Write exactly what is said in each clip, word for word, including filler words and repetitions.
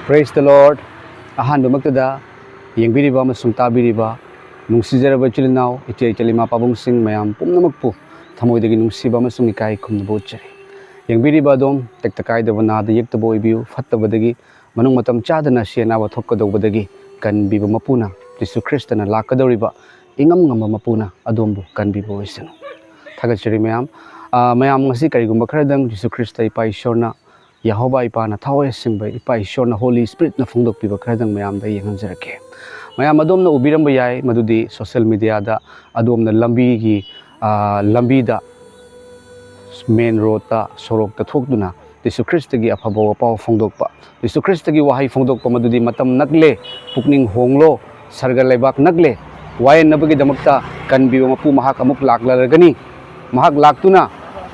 Praise the Lord. ꯑꯍꯥꯟꯕꯃꯛꯇꯗ ꯌꯦꯡꯕꯤꯔꯤꯕ ꯑꯃꯁꯨꯡ ꯇꯥꯕꯤꯔꯤꯕ ꯅꯨꯡꯁꯤꯖꯔꯕ ꯏꯆꯤꯜ ꯏꯅꯥꯎ, ꯏꯆꯦ ꯏꯆꯜ, ꯏꯃꯥ ꯄꯥꯕꯨꯡꯁꯤꯡ ꯃꯌꯥꯝ ꯄꯨꯝꯅꯃꯛꯄꯨ ꯊꯃꯣꯏꯗꯒꯤ ꯅꯨꯡꯁꯤꯕ ꯑꯃꯁꯨꯡ ꯏꯀꯥꯏ ꯈꯨꯝꯅꯕ ꯎꯠꯆꯔꯤ꯫ ꯌꯦꯡꯕꯤꯔꯤꯕ ꯑꯗꯣꯝ ꯇꯦꯛꯇ ꯀꯥꯏꯗꯕ, ꯅꯥꯗ ꯌꯦꯛꯇꯕ ꯑꯣꯏꯕꯤꯌꯨ꯫ ꯐꯠꯇꯕꯗꯒꯤ, ꯃꯅꯨꯡ ꯃꯇꯝ ꯆꯥꯗꯅ ꯑꯁꯤ ꯑꯅꯥꯕ ꯊꯣꯛꯀꯗꯧꯕꯗꯒꯤ ꯀꯟꯕꯤꯕ ꯃꯄꯨꯅ ꯖꯤꯁꯨ ꯈ꯭ꯔꯤꯁꯇꯅ ꯂꯥꯛꯀꯗꯧꯔꯤꯕ ꯏꯉꯝ ꯉꯝꯕ ꯃꯄꯨꯅ ꯑꯗꯣꯝꯕꯨ ꯀꯟꯕꯤꯕ ꯑꯣꯏꯁꯅꯨ꯫ ꯊꯥꯒꯠꯆꯔꯤ ꯃꯌꯥꯝ꯫ ꯑ, ꯃꯌꯥꯝ ꯉꯁꯤ ꯀꯔꯤꯒꯨꯝꯕ ꯈꯔꯗꯪ ꯖꯤꯁꯨ ꯈ꯭ꯔꯤꯁꯇ ꯏꯄꯥ ꯏꯁꯣꯔꯅ, ꯌꯦꯍꯣꯕꯥ ꯏꯄꯥꯅ, ꯊꯋꯥꯏ ꯑꯁꯦꯡꯕ ꯏꯄꯥ ꯏꯁꯣꯔꯅ, Holy Spiritꯅ ꯐꯣꯡꯗꯣꯛꯄꯤꯕ ꯈꯔꯗꯪ ꯃꯌꯥꯝꯗ ꯌꯦꯡꯍꯟꯖꯔꯛꯀꯦ꯫ ꯃꯌꯥꯝ ꯑꯗꯣꯝꯅ ꯎꯕꯤꯔꯝꯕ ꯌꯥꯏ, ꯃꯗꯨꯗꯤ social mediaꯗ ꯑꯗꯣꯝꯅ ꯂꯝꯕꯤꯒꯤ, ꯑ, ꯂꯝꯕꯤꯗ, main roadꯇ, ꯁꯣꯔꯣꯛꯇ ꯊꯣꯛꯇꯨꯅ ꯖꯤꯁꯨ ꯈ꯭ꯔꯤꯁꯇꯒꯤ ꯑꯐꯕ ꯋꯥꯄꯥꯎ ꯐꯣꯡꯗꯣꯛꯄ, ꯖꯤꯁꯨ ꯈ꯭ꯔꯤꯁꯇꯒꯤ ꯋꯥꯍꯩ ꯐꯣꯡꯗꯣꯛꯄ ꯃꯗꯨꯗꯤ, "ꯃꯇꯝ ꯅꯛꯂꯦ, ꯄꯨꯛꯅꯤꯡ ꯍꯣꯡꯂꯣ, ꯁꯔꯒ ꯂꯩꯕꯥꯛ ꯅꯛꯂꯦ, ꯋꯥꯌꯦꯟꯅꯕꯒꯤꯗꯃꯛꯇ ꯀꯟꯕꯤꯕ ꯃꯄꯨ ꯃꯍꯥꯛ ꯑꯃꯨꯛ ꯂꯥꯛꯂꯔꯒꯅꯤ"꯫ ꯃꯍꯥꯛ ꯂꯥꯛꯇꯨꯅ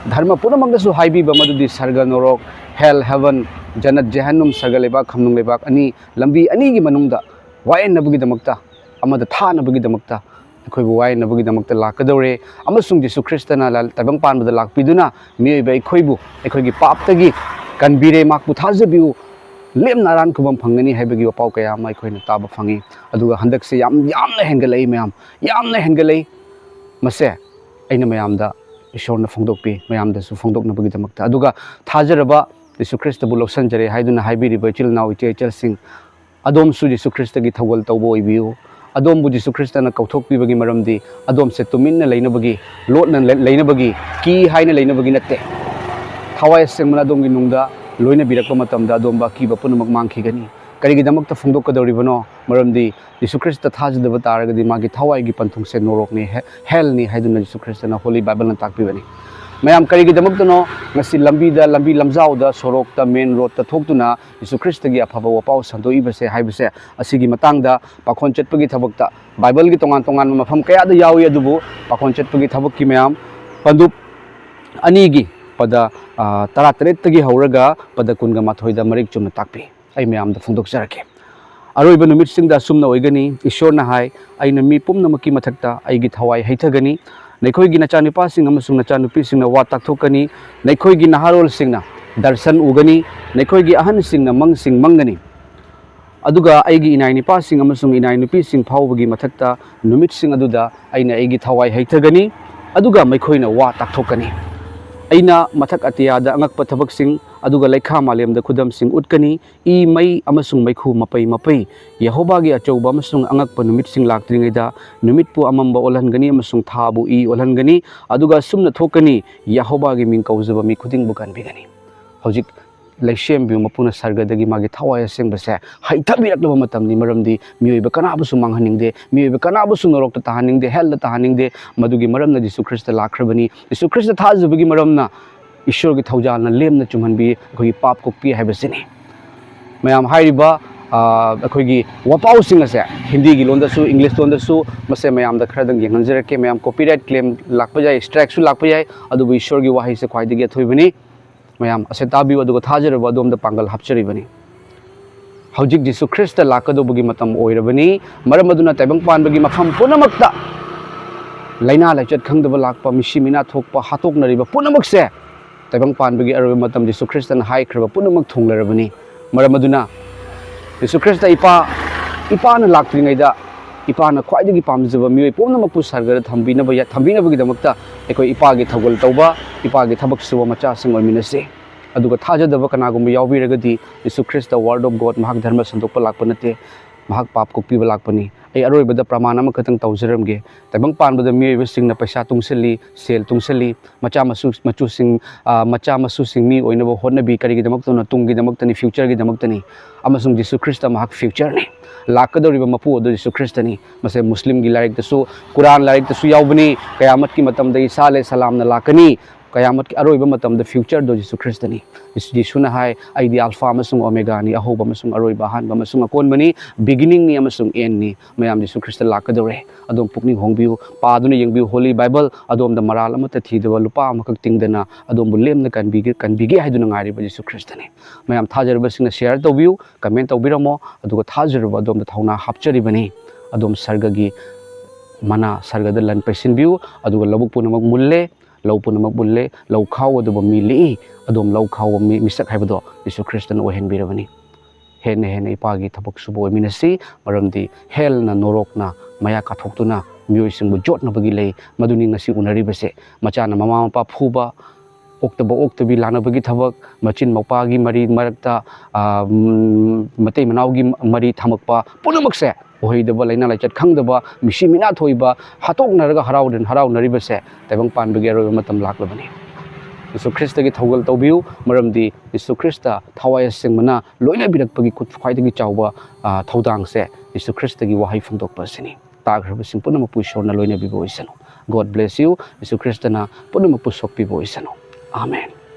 ꯙꯔꯃ ꯄꯨꯝꯅꯃꯛꯇꯁꯨ ꯍꯥꯏꯕꯤꯕ ꯃꯗꯨꯗꯤ, ꯁꯔꯒ ꯅꯣꯔꯣꯛ, hell, heaven, ꯖꯅꯠ, ꯖꯦꯍꯟꯅꯨꯝ, ꯁꯔꯒ ꯂꯩꯕꯥꯛ, ꯈꯝꯅꯨꯡ ꯂꯩꯕꯥꯛ ꯑꯅꯤ, ꯂꯝꯕꯤ ꯑꯅꯤꯒꯤ ꯃꯅꯨꯡꯗ ꯋꯥꯌꯦꯟꯅꯕꯒꯤꯗꯃꯛꯇ, ꯑꯃꯗ ꯊꯥꯅꯕꯒꯤꯗꯃꯛꯇ, ꯑꯩꯈꯣꯏꯕꯨ ꯋꯥꯌꯦꯟꯅꯕꯒꯤꯗꯃꯛꯇ ꯂꯥꯛꯀꯗꯧꯔꯦ꯫ ꯑꯃꯁꯨꯡ ꯖꯤꯁꯨ ꯈ꯭ꯔꯤꯁꯇꯅ ꯂ-, ꯇꯥꯏꯕꯪ ꯄꯥꯟꯕꯗ ꯂꯥꯛꯄꯤꯗꯨꯅ ꯃꯤꯑꯣꯏꯕ ꯑꯩꯈꯣꯏꯕꯨ ꯑꯩꯈꯣꯏꯒꯤ ꯄꯥꯞꯇꯒꯤ ꯀꯟꯕꯤꯔꯦ꯫ ꯃꯍꯥꯛꯄꯨ ꯊꯥꯖꯕꯤꯌꯨ, ꯂꯦꯝꯅ ꯑꯔꯥꯟ ꯈꯨꯕꯝ ꯐꯪꯒꯅꯤ ꯍꯥꯏꯕꯒꯤ ꯋꯥꯄꯥꯎ ꯀꯌꯥ ꯑꯃ ꯑꯩꯈꯣꯏꯅ ꯇꯥꯕ ꯐꯪꯉꯤ꯫ ꯑꯗꯨꯒ ꯍꯟꯗꯛꯁꯦ ꯌꯥꯝ ꯌꯥꯝꯅ ꯍꯦꯟꯒꯠꯂꯛꯏ ꯃꯌꯥꯝ, ꯌꯥꯝꯅ ꯍꯦꯟꯒꯠꯂꯛꯏ꯫ ꯃꯁꯦ ꯑꯩꯅ ꯃꯌꯥꯝꯗ ꯏꯁꯣꯔꯅ ꯐꯣꯡꯗꯣꯛꯄꯤ, ꯃꯌꯥꯝꯗꯁꯨ ꯐꯣꯡꯗꯣꯛꯅꯕꯒꯤꯗꯃꯛꯇ꯫ ꯑꯗꯨꯒ ꯊꯥꯖꯔꯕ ꯖꯤꯁꯨ ꯈ꯭ꯔꯤꯁꯇꯕꯨ ꯂꯧꯁꯟꯖꯔꯦ ꯍꯥꯏꯗꯨꯅ ꯍꯥꯏꯕꯤꯔꯤꯕ ꯏꯆꯤꯜ ꯏꯅꯥꯎ, ꯏꯆꯦ ꯏꯆꯜꯁꯤꯡ, ꯑꯗꯣꯝꯁꯨ ꯖꯤꯁꯨ ꯈ꯭ꯔꯤꯁꯇꯒꯤ ꯊꯧꯒꯜ ꯇꯧꯕ ꯑꯣꯏꯕꯤꯌꯨ꯫ ꯑꯗꯣꯝꯕꯨ ꯖꯤꯁꯨ ꯈ꯭ꯔꯤꯁꯇꯅ ꯀꯧꯊꯣꯛꯄꯤꯕꯒꯤ ꯃꯔꯝꯗꯤ ꯑꯗꯣꯝꯁꯦ ꯇꯨꯃꯤꯟꯅ ꯂꯩꯅꯕꯒꯤ, ꯂꯣꯠꯅ ꯂꯩ-, ꯂꯩꯅꯕꯒꯤ, ꯀꯤ ꯍꯥꯏꯅ ꯂꯩꯅꯕꯒꯤ ꯅꯠꯇꯦ꯫ ꯊꯋꯥꯏ ꯑꯁꯦꯡꯕꯅ ꯑꯗꯣꯝꯒꯤ ꯅꯨꯡꯗ ꯂꯣꯏꯅꯕꯤꯔꯛꯄ ꯃꯇꯝꯗ ꯑꯗꯣꯝꯕꯨ ꯑꯀꯤꯕ ꯄꯨꯝꯅꯃꯛ ꯃꯥꯡꯈꯤꯒꯅꯤ꯫ ꯀꯔꯤꯒꯤꯗꯃꯛꯇ ꯐꯣꯡꯗꯣꯛꯀꯗꯧꯔꯤꯕꯅꯣ? ꯃꯔꯝꯗꯤ ꯖꯤꯁꯨ ꯈ꯭ꯔꯤꯁꯇ ꯊꯥꯖꯗꯕ ꯇꯥꯔꯒꯗꯤ ꯃꯥꯒꯤ ꯊꯋꯥꯏꯒꯤ ꯄꯟꯊꯨꯡꯁꯦ ꯅꯣꯔꯣꯛꯅꯤ, ꯍꯦ-, hellꯅꯤ ꯍꯥꯏꯗꯨꯅ ꯖꯤꯁꯨ ꯈ꯭ꯔꯤꯁꯇꯅ Holy Bibleꯅ ꯇꯥꯛꯄꯤꯕꯅꯤ꯫ ꯃꯌꯥꯝ ꯀꯔꯤꯒꯤꯗꯃꯛꯇꯅꯣ ꯉꯁꯤ ꯂꯝꯕꯤꯗ, ꯂꯝꯕꯤ ꯂꯝꯖꯥꯎꯗ, ꯁꯣꯔꯣꯛꯇ, main roadꯇ ꯊꯣꯛꯇꯨꯅ ꯖꯤꯁꯨ ꯈ꯭ꯔꯤꯁꯇꯒꯤ ꯑꯐꯕ ꯋꯥꯄꯥꯎ ꯁꯟꯗꯣꯛꯏꯕꯁꯦ ꯍꯥꯏꯕꯁꯦ, ꯑꯁꯤꯒꯤ ꯃꯇꯥꯡꯗ ꯄꯥꯈꯣꯟ ꯆꯠꯄꯒꯤ ꯊꯕꯛꯇ ꯕꯥꯏꯕꯜꯒꯤ ꯇꯣꯉꯥꯟ ꯇꯣꯉꯥꯟꯕ ꯃꯐꯝ ꯀꯌꯥꯗ ꯌꯥꯎꯏ, ꯑꯗꯨꯕꯨ ꯄꯥꯈꯣꯟ ꯆꯠꯄꯒꯤ ꯊꯕꯛꯀꯤ ꯃꯌꯥꯝ ꯄꯟꯗꯨꯞ ꯑꯅꯤꯒꯤ ꯄꯗ, ꯑ, ꯇꯔꯥꯇꯔꯦꯠꯇꯒꯤ ꯍꯧꯔꯒ ꯄꯗ ꯀꯨꯟꯒ ꯃꯥꯊꯣꯏꯗ ꯃꯔꯤꯛ ꯆꯨꯝꯅ ꯇꯥꯛꯄꯤ꯫ ꯑꯩ ꯃꯌꯥꯝꯗ ꯐꯣꯡꯗꯣꯛꯆꯔꯛꯀꯦ꯫ ꯑꯔꯣꯏꯕ ꯅꯨꯃꯤꯠꯁꯤꯡꯗ ꯑꯁꯨꯝꯅ ꯑꯣꯏꯒꯅꯤ, ꯏꯁꯣꯔꯅ ꯍꯥꯏ, "ꯑꯩꯅ ꯃꯤ ꯄꯨꯝꯅꯃꯛꯀꯤ ꯃꯊꯛꯇ ꯑꯩꯒꯤ ꯊꯋꯥꯏ ꯍꯩꯊꯒꯅꯤ꯫ ꯅꯈꯣꯏꯒꯤ ꯅꯆꯥꯅꯨꯄꯥꯁꯤꯡ ꯑꯃꯁꯨꯡ ꯅꯆꯥꯅꯨꯄꯤꯁꯤꯡꯅ ꯋꯥ ꯇꯥꯛꯊꯣꯛꯀꯅꯤ, ꯅꯈꯣꯏꯒꯤ ꯅꯍꯥꯔꯣꯜꯁꯤꯡꯅ ꯗꯔꯁꯟ ꯎꯒꯅꯤ, ꯅꯈꯣꯏꯒꯤ ꯑꯍꯟꯁꯤꯡꯅ ꯃꯪꯁꯤꯡ ꯃꯪꯒꯅꯤ"꯫ ꯑꯗꯨꯒ ꯑꯩꯒꯤ ꯏꯅꯥꯏ ꯅꯨꯄꯥꯁꯤꯡ ꯑꯃꯁꯨꯡ ꯏꯅꯥꯏ ꯅꯨꯄꯤꯁꯤꯡ ꯐꯥꯎꯕꯒꯤ ꯃꯊꯛꯇ ꯅꯨꯃꯤꯠꯁꯤꯡ ꯑꯗꯨꯗ ꯑꯩꯅ ꯑꯩꯒꯤ ꯊꯋꯥꯏ ꯍꯩꯊꯒꯅꯤ, ꯑꯗꯨꯒ ꯃꯈꯣꯏꯅ ꯋꯥ ꯇꯥꯛꯊꯣꯛꯀꯅꯤ꯫ ꯑꯩꯅ ꯃꯊꯛ ꯑꯇꯤꯌꯥꯗ ꯑꯉꯛꯄ ꯊꯕꯛꯁꯤꯡ, ꯑꯗꯨꯒ ꯂꯩꯈꯥ ꯃꯥꯂꯦꯝꯗ ꯈꯨꯗꯝꯁꯤꯡ ꯎꯠꯀꯅꯤ꯫ ꯏ, ꯃꯩ ꯑꯃꯁꯨꯡ ꯃꯩꯈꯨ ꯃꯄꯩ ꯃꯄꯩ꯫ ꯌꯦꯍꯣꯕꯥꯒꯤ ꯑꯆꯧꯕ ꯑꯃꯁꯨꯡ ꯑꯉꯛꯄ ꯅꯨꯃꯤꯠꯁꯤꯡ ꯂꯥꯛꯇ꯭ꯔꯤꯉꯩꯗ ꯅꯨꯃꯤꯠꯄꯨ ꯑꯃꯝꯕ ꯑꯣꯜꯍꯟꯒꯅꯤ ꯑꯃꯁꯨꯡ ꯊꯥꯕꯨ ꯏ ꯑꯣꯜꯍꯟꯒꯅꯤ꯫ ꯑꯗꯨꯒ ꯑꯁꯨꯝꯅ ꯊꯣꯛꯀꯅꯤ, ꯌꯦꯍꯣꯕꯥꯒꯤ ꯃꯤꯡ ꯀꯧꯖꯕ ꯃꯤ ꯈꯨꯗꯤꯡꯕꯨ ꯀꯟꯕꯤꯒꯅꯤ꯫ ꯍꯧꯖꯤꯛ ꯂꯩꯁꯦꯝꯕꯤꯌꯨ ꯃꯄꯨꯅ ꯁꯔꯒꯗꯒꯤ ꯃꯥꯒꯤ ꯊꯋꯥꯏ ꯑꯁꯦꯡꯕꯁꯦ ꯍꯩꯊꯕꯤꯔꯛꯂꯕ ꯃꯇꯝꯅꯤ꯫ ꯃꯔꯝꯗꯤ ꯃꯤꯑꯣꯏꯕ ꯀꯅꯥꯕꯨꯁꯨ ꯃꯥꯡꯍꯟꯅꯤꯡꯗꯦ, ꯃꯤꯑꯣꯏꯕ ꯀꯅꯥꯕꯨꯁꯨ ꯅꯔꯣꯛꯇ ꯇꯥꯍꯟꯅꯤꯡꯗꯦ, ꯍꯦꯜꯗ ꯇꯥꯍꯟꯅꯤꯡꯗꯦ꯫ ꯃꯗꯨꯒꯤ ꯃꯔꯝꯅ ꯖꯤꯁꯨ ꯈ꯭ꯔꯤꯁꯇ ꯂꯥꯛꯈ꯭ꯔꯕꯅꯤ꯫ ꯖꯤꯁꯨ ꯈ꯭ꯔꯤꯁꯇ ꯊꯥꯖꯕꯒꯤ ꯃꯔꯝꯅ ꯏꯁꯣꯔꯒꯤ ꯊꯧꯖꯥꯜꯅ ꯂꯦꯝꯅ ꯆꯨꯝꯍꯟꯕꯤ, ꯑꯩꯈꯣꯏꯒꯤ ꯄꯥꯞ ꯀꯣꯛꯄꯤ ꯍꯥꯏꯕꯁꯤꯅꯤ꯫ ꯃꯌꯥꯝ ꯍꯥꯏꯔꯤꯕ, ꯑ, ꯑꯩꯈꯣꯏꯒꯤ ꯋꯥꯄꯥꯎꯁꯤꯡ ꯑꯁꯦ ꯍꯤꯟꯗꯤꯒꯤ ꯂꯣꯟꯗꯁꯨ, ꯏꯪꯂꯤꯁ ꯂꯣꯟꯗꯁꯨ, ꯃꯁꯦ ꯃꯌꯥꯝꯗ ꯈꯔꯗꯪ ꯌꯦꯡꯍꯟꯖꯔꯛꯀꯦ꯫ ꯃꯌꯥꯝ copyright claim ꯂꯥꯛꯄ ꯌꯥꯏ, strikeꯁꯨ ꯂꯥꯛꯄ ꯌꯥꯏ, ꯑꯗꯨꯕꯨ ꯏꯁꯣꯔꯒꯤ ꯋꯥꯍꯩꯁꯦ ꯈ꯭ꯋꯥꯏꯗꯒꯤ ꯑꯊꯣꯏꯕꯅꯤ꯫ ꯃꯌꯥꯝ ꯑꯁꯦ ꯇꯥꯕꯤꯌꯨ, ꯑꯗꯨꯒ ꯊꯥꯖꯔꯕ ꯑꯗꯣꯝꯗ ꯄꯥꯡꯒꯜ ꯍꯥꯞꯆꯔꯤꯕꯅꯤ꯫ ꯍꯧꯖꯤꯛ ꯖꯤꯁꯨ ꯈ꯭ꯔꯤꯁꯇ ꯂꯥꯛꯀꯗꯧꯕꯒꯤ ꯃꯇꯝ ꯑꯣꯏꯔꯕꯅꯤ꯫ ꯃꯔꯝ ꯑꯗꯨꯅ ꯇꯥꯏꯕꯪ ꯄꯥꯟꯕꯒꯤ ꯃꯐꯝ ꯄꯨꯝꯅꯃꯛꯇ ꯂꯥꯏꯅꯥ ꯂꯥꯏꯆꯠ ꯈꯪꯗꯕ ꯂꯥꯛꯄ, ꯃꯤꯁꯤ ꯃꯤꯅꯥ ꯊꯣꯛꯄ, ꯍꯥꯠꯇꯣꯛꯅꯔꯤꯕ ꯄꯨꯝꯅꯃꯛꯁꯦ ꯇꯥꯏꯕꯪ ꯄꯥꯟꯕꯒꯤ ꯑꯔꯣꯏꯕ ꯃꯇꯝ ꯖꯤꯁꯨ ꯈ꯭ꯔꯤꯁꯇꯅ ꯍꯥꯏꯈ꯭ꯔꯕ ꯄꯨꯝꯅꯃꯛ ꯊꯨꯡꯂꯔꯕꯅꯤ꯫ ꯃꯔꯝ ꯑꯗꯨꯅ ꯖꯤꯁꯨ ꯈ꯭ꯔꯤꯁꯇ ꯏꯄꯥ, ꯏꯄꯥꯅ ꯂꯥꯛꯇ꯭ꯔꯤꯉꯩꯗ ꯏꯄꯥꯅ ꯈ꯭ꯋꯥꯏꯗꯒꯤ ꯄꯥꯝꯖꯕ ꯃꯤꯑꯣꯏ ꯄꯨꯝꯅꯃꯛꯄꯨ ꯁꯔꯒꯗ ꯊꯝꯕꯤꯅꯕ ꯌꯥ-, ꯊꯝꯕꯤꯅꯕꯒꯤꯗꯃꯛꯇ ꯑꯩꯈꯣꯏ ꯏꯄꯥꯒꯤ ꯊꯧꯒꯜ ꯇꯧꯕ, ꯏꯄꯥꯒꯤ ꯊꯕꯛ ꯁꯨꯕ ꯃꯆꯥꯁꯤꯡ ꯑꯣꯏꯃꯤꯟꯅꯁꯤ꯫ ꯑꯗꯨꯒ ꯊꯥꯖꯗꯕ ꯀꯅꯥꯒꯨꯝꯕ ꯌꯥꯎꯕꯤꯔꯒꯗꯤ, Jesus Christ, word of God, ꯃꯍꯥꯛ ꯙꯔꯃ ꯁꯟꯗꯣꯛꯄ ꯂꯥꯛꯄ ꯅꯠꯇꯦ, ꯃꯍꯥꯛ ꯄꯥꯞ ꯀꯣꯛꯄꯤꯕ ꯂꯥꯛꯄꯅꯤ꯫ ꯑꯩ ꯑꯔꯣꯏꯕꯗ ꯄ꯭ꯔꯃꯥꯟ ꯑꯃꯈꯛꯇꯪ ꯇꯧꯖꯔꯝꯒꯦ꯫ ꯇꯥꯏꯕꯪ ꯄꯥꯟꯕꯗ ꯃꯤꯑꯣꯏꯕꯁꯤꯡꯅ ꯄꯩꯁꯥ ꯇꯨꯡꯁꯤꯜꯂꯤ, ꯁꯦꯜ ꯇꯨꯡꯁꯤꯜꯂꯤ, ꯃꯆꯥ ꯃꯁꯨ, ꯃꯆꯨꯁꯤꯡ, ꯑ, ꯃꯆꯥ ꯃꯁꯨꯁꯤꯡ ꯃꯤ ꯑꯣꯏꯅꯕ ꯍꯣꯠꯅꯕꯤ꯫ ꯀꯔꯤꯒꯤꯗꯃꯛꯇꯅꯣ? ꯇꯨꯡꯒꯤꯗꯃꯛꯇꯅꯤ, futureꯒꯤꯗꯃꯛꯇꯅꯤ꯫ ꯑꯃꯁꯨꯡ ꯖꯤꯁꯨ ꯈ꯭ꯔꯤꯁꯇ ꯃꯍꯥꯛ futureꯅꯤ꯫ ꯂꯥꯛꯀꯗꯧꯔꯤꯕ ꯃꯄꯨ ꯑꯗꯨ ꯖꯤꯁꯨ ꯈ꯭ꯔꯤꯁꯇꯅꯤ꯫ ꯃꯁꯦ ꯃꯨꯁꯂꯤꯝꯒꯤ ꯂꯥꯏꯔꯤꯛꯇꯁꯨ, ꯀꯨꯔꯥꯟ ꯂꯥꯏꯔꯤꯛꯇꯁꯨ ꯌꯥꯎꯕꯅꯤ꯫ ꯀꯌꯥꯃꯠꯀꯤ ꯃꯇꯝꯗ ꯏꯁꯥ ꯑꯂꯩꯍꯤꯁꯂꯥꯝꯅ ꯂꯥꯛꯀꯅꯤ꯫ ꯀꯌꯥꯃꯠꯀꯤ ꯑꯔꯣꯏꯕ ꯃꯇꯝꯗ futureꯗꯣ ꯖꯤꯁꯨ ꯈ꯭ꯔꯤꯁꯇꯅꯤ꯫ ꯖꯤꯁꯨ, ꯖꯤꯁꯨꯅ ꯍꯥꯏ, "ꯑꯩꯗꯤ ꯑꯜꯐꯥ ꯑꯃꯁꯨꯡ ꯑꯣꯃꯦꯒꯥꯅꯤ, ꯑꯍꯧꯕ ꯑꯃꯁꯨꯡ ꯑꯔꯣꯏꯕ, ꯑꯍꯥꯟꯕ ꯑꯃꯁꯨꯡ ꯑꯀꯣꯟꯕꯅꯤ, beginningꯅꯤ ꯑꯃꯁꯨꯡ endꯅꯤ꯫" ꯃꯌꯥꯝ, ꯖꯤꯁꯨ ꯈ꯭ꯔꯤꯁꯇ ꯂꯥꯛꯀꯗꯧꯔꯦ꯫ ꯑꯗꯣꯝ ꯄꯨꯛꯅꯤꯡ ꯍꯣꯡꯕꯤꯌꯨ, ꯄꯥꯗꯨꯅ ꯌꯦꯡꯕꯤꯌꯨ꯫ Holy Bible ꯑꯗꯣꯝꯗ ꯃꯔꯥꯜ ꯑꯃꯠꯇ ꯊꯤꯗꯕ ꯂꯨꯄꯥ ꯑꯃꯈꯛ ꯇꯤꯡꯗꯅ ꯑꯗꯣꯝꯕꯨ ꯂꯦꯝꯅ ꯀꯟꯕꯤꯒꯦ, ꯀꯟꯕꯤꯒꯦ ꯍꯥꯏꯗꯨꯅ ꯉꯥꯏꯔꯤꯕ ꯖꯤꯁꯨ ꯈ꯭ꯔꯤꯁꯇꯅꯤ꯫ ꯃꯌꯥꯝ ꯊꯥꯖꯔꯕꯁꯤꯡꯅ share ꯇꯧꯕꯤꯌꯨ, comment ꯇꯧꯕꯤꯔꯝꯃꯣ, ꯑꯗꯨꯒ ꯊꯥꯖꯔꯕ ꯑꯗꯣꯝꯗ ꯊꯧꯅꯥ ꯍꯥꯞꯆꯔꯤꯕꯅꯤ꯫ ꯑꯗꯣꯝ ꯁꯔꯒꯒꯤ ꯃꯅꯥ, ꯁꯔꯒꯗ ꯂꯟ ꯄꯩꯁꯤꯟꯕꯤꯌꯨ, ꯑꯗꯨꯒ ꯂꯧꯕꯨꯛ ꯄꯨꯝꯅꯃꯛ ꯃꯨꯜꯂꯦ, ꯂꯧ ꯄꯨꯝꯅꯃꯛ ꯃꯨꯜꯂꯦ, ꯂꯧ ꯈꯥꯎꯒꯗꯕ ꯃꯤ ꯂꯦꯛꯏ, ꯑꯗꯣꯝ ꯂꯧ ꯈꯥꯎꯕ ꯃꯤ, ꯃꯤꯁꯛ ꯍꯥꯏꯕꯗꯣ ꯖꯤꯁꯨ ꯈ꯭ꯔꯤꯁꯇꯅ ꯑꯣꯏꯍꯟꯕꯤꯔꯕꯅꯤ꯫ ꯍꯦꯟꯅ ꯍꯦꯟꯅ ꯏꯄꯥꯒꯤ ꯊꯕꯛ ꯁꯨꯕ ꯑꯣꯏꯃꯤꯟꯅꯁꯤ꯫ ꯃꯔꯝꯗꯤ ꯍꯦꯜꯅ ꯅꯣꯔꯣꯛꯅ ꯃꯌꯥ ꯀꯥꯊꯣꯛꯇꯨꯅ ꯃꯤꯑꯣꯏꯁꯤꯡꯕꯨ ꯌꯣꯠꯅꯕꯒꯤ ꯂꯩ꯫ ꯃꯗꯨꯅꯤ ꯉꯁꯤ ꯎꯅꯔꯤꯕꯁꯦ꯫ ꯃꯆꯥꯅ ꯃꯃꯥ ꯃꯄꯥ ꯐꯨꯕ, ꯑꯣꯛꯇꯕ ꯑꯣꯛꯇꯕꯤ ꯂꯥꯟꯅꯕꯒꯤ ꯊꯕꯛ, ꯃꯆꯤꯟ ꯃꯧꯄꯥꯒꯤ ꯃꯔꯤ ꯃꯔꯛꯇ, ꯑ, ꯎꯝ, ꯃꯇꯩ ꯃꯅꯥꯎꯒꯤ ꯃꯔꯤ ꯊꯝꯃꯛꯄ, ꯄꯨꯝꯅꯃꯛꯁꯦ ꯎꯍꯩꯗꯕ, ꯂꯥꯏꯅꯥ ꯂꯥꯏꯆꯠ ꯈꯪꯗꯕ, ꯃꯤꯁꯤ ꯃꯤꯅꯥ ꯊꯣꯛꯏꯕ, ꯍꯥꯠꯇꯣꯛꯅꯔꯒ ꯍꯔꯥꯎ-, ꯍꯔꯥꯎꯅꯔꯤꯕꯁꯦ ꯇꯥꯏꯕꯪ ꯄꯥꯟꯕꯒꯤ ꯑꯔꯣꯏꯕ ꯃꯇꯝ ꯂꯥꯛꯂꯕꯅꯤ꯫ ꯌꯤꯁꯨ ꯈ꯭ꯔꯤꯁꯇꯒꯤ ꯊꯧꯒꯜ ꯇꯧꯕꯤꯌꯨ, ꯃꯔꯝꯗꯤ ꯌꯤꯁꯨ ꯈ꯭ꯔꯤꯁꯇ ꯊꯋꯥꯏ ꯑꯁꯦꯡꯕꯅ ꯂꯣꯏꯅꯕꯤꯔꯛꯄꯒꯤ ꯈꯨꯠ ꯈ꯭ꯋꯥꯏꯗꯒꯤ ꯆꯥꯎꯕ, ꯑ, ꯊꯧꯗꯥꯡꯁꯦ ꯌꯤꯁꯨ ꯈ꯭ꯔꯤꯁꯇꯒꯤ ꯋꯥꯍꯩ ꯐꯣꯡꯗꯣꯛꯄ ꯑꯁꯤꯅꯤ꯫ ꯇꯥꯈ꯭ꯔꯕꯁꯤꯡ ꯄꯨꯝꯅꯃꯛꯄꯨ ꯏꯁꯣꯔꯅ ꯂꯣꯏꯅꯕꯤꯕ ꯑꯣꯏꯁꯅꯨ꯫ God bless you. ꯌꯤꯁꯨ ꯈ꯭ꯔꯤꯁꯇꯅ ꯄꯨꯝꯅꯃꯛꯄꯨ ꯁꯣꯛꯄꯤꯕ ꯑꯣꯏꯁꯅꯨ꯫ Amen.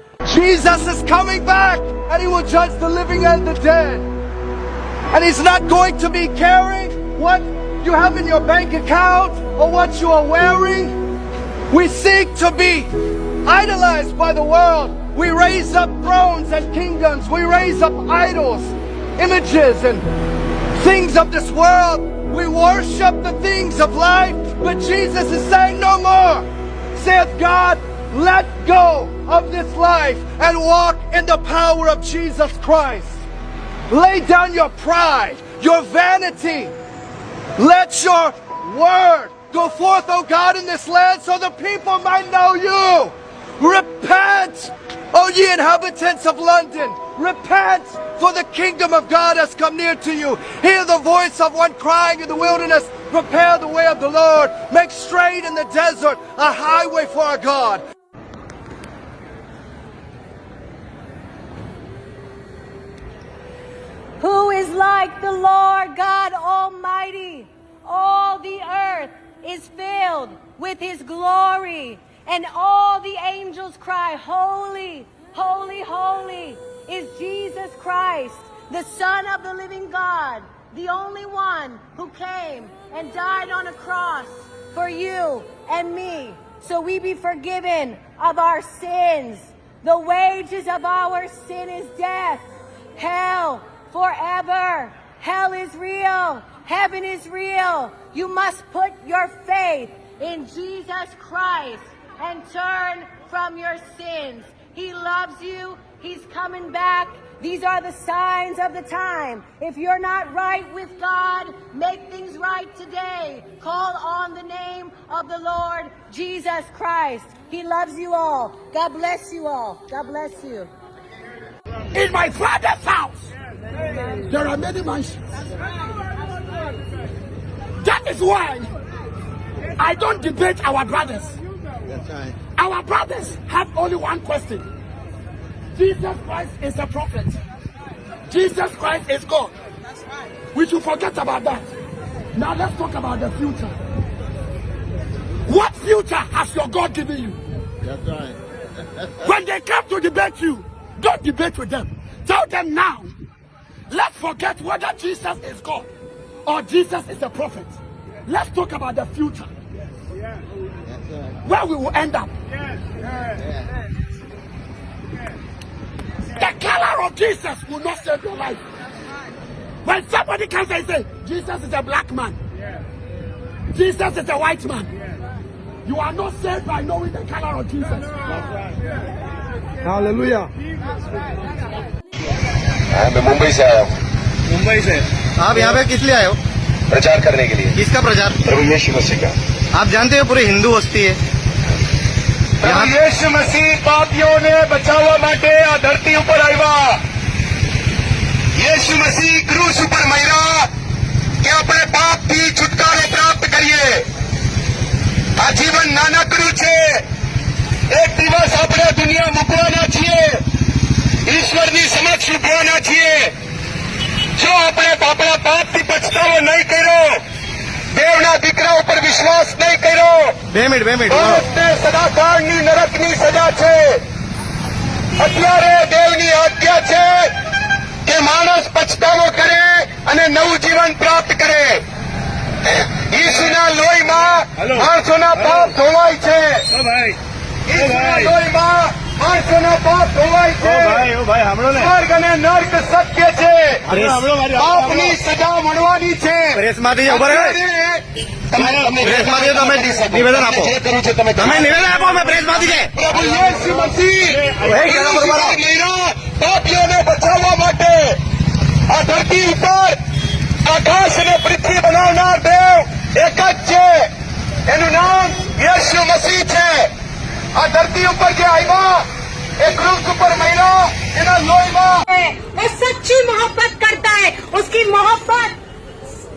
Jesus is coming back, and he will judge the living and the dead. And he's not going to be caring what you have in your bank account or what you are wearing. We seek to be idolized by the world. We raise up thrones and kingdoms. We raise up idols, images, and things of this world. We worship the things of life, but Jesus is saying, "No more." Saith God, "Let go of this life and walk in the power of Jesus Christ." Lay down your pride, your vanity. Let your word go forth, O God, in this land so the people might know you. Repent, O ye inhabitants of London. Repent, for the kingdom of God has come near to you. Hear the voice of one crying in the wilderness, "Prepare the way of the Lord. Make straight in the desert a highway for our God." Who is like the Lord God Almighty? All the earth is filled with his glory, and all the angels cry, "Holy, holy, holy is Jesus Christ, the Son of the living God, the only one who came and died on a cross for you and me, so we be forgiven of our sins. The wages of our sin is death, hell forever. Hell is real. Heaven is real. You must put your faith in Jesus Christ and turn from your sins. He loves you. He's coming back. These are the signs of the time. If you're not right with God, make things right today. Call on the name of the Lord Jesus Christ. He loves you all. God bless you all. God bless you. In my father's house, there are many mansions. That is why I don't debate our brothers. Our brothers have only one question. Jesus Christ is a prophet. Jesus Christ is God. We should forget about that. Now let's talk about the future. What future has your God given you? When they come to debate you, don't debate with them. Tell them now. Let's forget whether Jesus is God or Jesus is a prophet. Let's talk about the future. Where we will end up. The color of Jesus will not save your life. When somebody comes and say, "Jesus is a black man, Jesus is a white man," you are not saved by knowing the color of Jesus. Hallelujah. हाँ, मैं मुंबई से आया हूँ। मुंबई से। आप यहाँ पे किस लिए आए हो? प्रचार करने के लिए किसका प्रचार? प्रभु यीशु मसीह का। आप जानते हो, पूरी हिंदू वस्ती है। પ્રભુ યીશુ મસીહ પાપીઓને બચાવવા માટે આ ધરતી ઉપર આવ્યા. યીશુ મસીહ ક્રૂસ ઉપર મર્યા કે આપણે પાપથી છુટકારો પ્રાપ્ત કરીએ. આ જીવન નાનકડું છે. એક દિવસ આપણે દુનિયા મૂકવાના છીએ, ઈશ્વરની સમક્ષ ઉભવાના છીએ. જો આપણે આપણા પાપથી પછતાવો નહીં કર્યો, દેવના દીકરા ઉપર વિશ્વાસ નહીં કર્યો, બે મિનિટ બે મિનિટ માણસને સદાકાળની નરકની સજા છે. અત્યારે દેવની આજ્ઞા છે કે માણસ પછતાવો કરે અને નવું જીવન પ્રાપ્ત કરે. ઈસુના લોહીમાં માણસોના પાપ ધોવાય છે. ઈસુના લોહીમાં માણસોના પાપ ધોવાય છે. ભાઈ, ઓ ભાઈ, સાંભળો ને. સ્વર્ગ અને નર્ક સત્ય છે. સાંભળો, સાંભળો મારી. પાપની સજા ભોગવવાની છે. પ્રેસમાંથી ઉભા રહો. પ્રેસમાંથી તમે નિવેદન આપો. જે કરવું છે તમે. તમે નિવેદન આપો, મેં પ્રેસમાંથી છે. પ્રભુ ઈસુ મસીહ, પાપીઓને બચાવવા માટે આ ધરતી ઉપર આકાશ અને પૃથ્વી બનાવનાર દેવ એક જ છે. એનું નામ ઈસુ મસીહ છે. આ ધરતી ઉપર જે આવ્યા, એ ક્રૂસ ઉપર મહિલા એના લોહીમાં वो सच्ची मोहब्बत करता है। उसकी मोहब्बत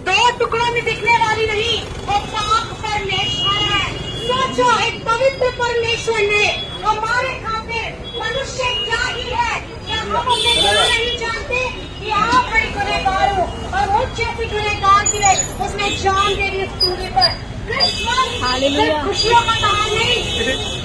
दो टुकड़ों में बिकने वाली नहीं, वो पाक परमेश्वर है। सोचो, एक पवित्र परमेश्वर ने हमारे खातिर मनुष्य क्या ही है, क्या हम अपने गुनाह नहीं जानते कि आप बड़े गुनहगार हो और मुझ जैसे गुनहगार के लिए उसने जान दे दी उस सूली पर। क्रिसमस सिर्फ खुशियों का त्योहार नहीं,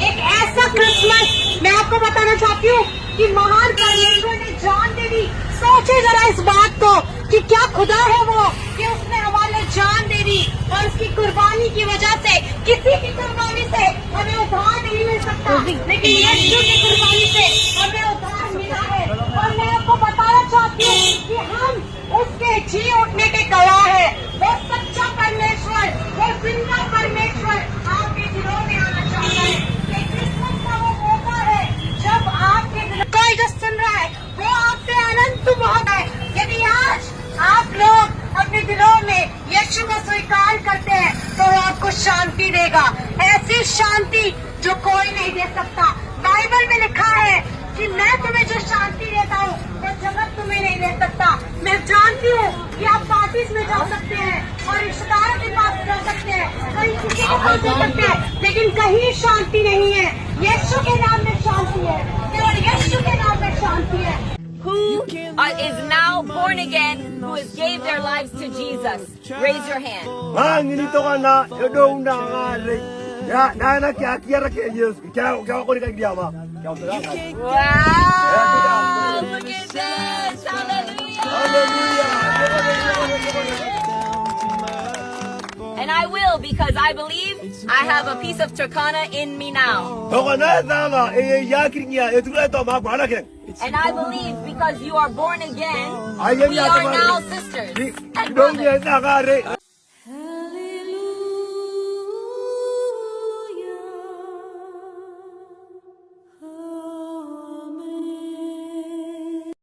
एक ऐसा क्रिसमस मैं आपको बताना चाहती हूँ कि महान परमेश्वर ने जान दे दी। सोचे जरा इस बात को कि क्या खुदा है वो कि उसने हमारे लिए जान दे दी और उसकी कुर्बानी की वजह से, किसी की कुर्बानी से हमें उद्धार नहीं मिल सकता, लेकिन यीशु की कुर्बानी से हमें उद्धार मिला है। और मैं आपको बताना चाहती हूँ कि हम उसके जी उठने के गवाह है। वो सच्चा परमेश्वर, वो जिंदा परमेश्वर आपके दिलों में आना चाहता है। ये क्रिसमस का वो मौका है जब आपके दिल, कोई जो सुन रहा है, वो आपसे अनंत मोहब्बत है। यदि आज आप लोग अपने दिलों में यीशु को स्वीकार करते हैं तो वो आपको शांति देगा, ऐसी शांति जो कोई नहीं दे सकता। बाइबल में लिखा है कि मैं तुम्हें जो शांति देता हूँ वो जगत तुम्हें नहीं दे सकता। मैं जानती हूँ कि आप पार्टीज में जा सकते हैं और रिश्तेदारों के पास जा सकते हैं, कहीं किसी के पास जा सकते हैं, लेकिन कहीं शांति नहीं है। यीशु के नाम में शांति है, केवल यीशु के नाम में शांति है। Who uh, is now born again, who has gave their lives to Jesus? Raise your hand. Bang ini to kana edo una ngare. Ya, na na kya kya rakhe Yesu. Kya kya ko ni ka diama. Wow! Look at this! Hallelujah! Hallelujah! And I will, because I believe I have a piece of Turkana in me now. Tokona tama e ya kirinya e tura to ma bwana ken. And I believe because you are born again, Aye, we ya, are tama. Now sisters and Don brothers. Ye na gare.